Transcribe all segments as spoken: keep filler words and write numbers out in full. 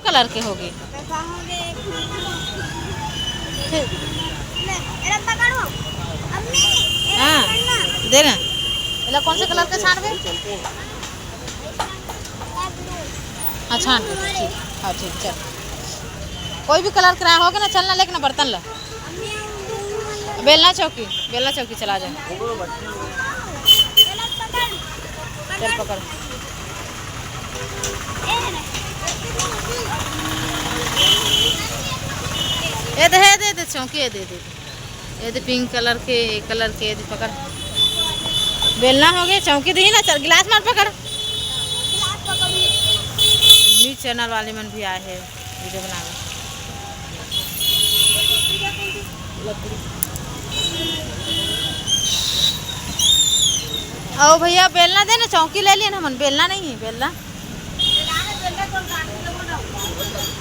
Colour के होगी। ठीक। हाँ, दे ना। एला कौन से कलर के छानबे? हाँ, छान के, ठीक। हाँ, ठीक, चल। कोई भी कलर के रहा होगे ना, चल ना, लेके ना बर्तन ला। बेलना चौकी, बेलना चौकी चला जा। चल, पकड़। ए दे, ए दे, ए दे, चौकी, ए दे, ए दे। ए दे पिंक कलर के, ए कलर के, ए दे पकड़। बेलना होगे, चौकी दी ना, चल गिलास मार पकड़। न्यूज चैनल वाले मन भी आए हैं वीडियो बनावे। आओ भैया, बेलना दे ना, चौकी ले लिए ना हमन, बेलना नहीं है, बेलना।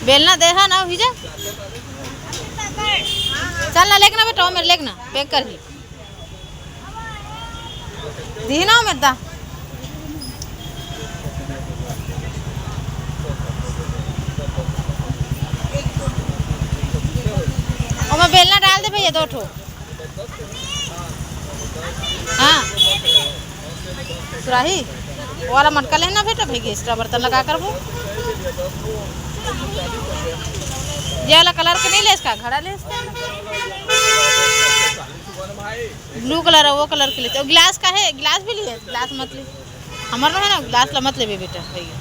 बेलना दे हा ना, हुई जा। चल ना, लेके ना बेटा, ओ मेर लेके ना, पैक कर ही। दी ना ओ मेर दा। ओमा बेलना डाल दे भैया, दो ठो। हाँ। सुराही? वो वाला मटका लेना बेटा, भाई, extra बर्तन लगा कर वो। ये वाला कलर के नहीं ले इसका, घड़ा ले इसका। ब्लू कलर है, वो कलर के लेते। गिलास का है, गिलास भी लिए, गिलास मत ले। हमार ना है ना, गिलास ला मत लेबे बेटा, भैया।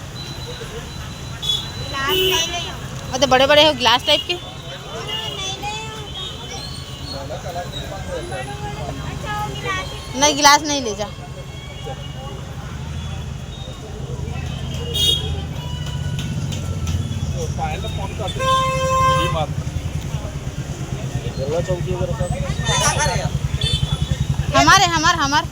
अरे बड़े बड़े हो गिलास टाइप के। नहीं, गिलास नहीं ले जा। हमारे, हमार, हमार।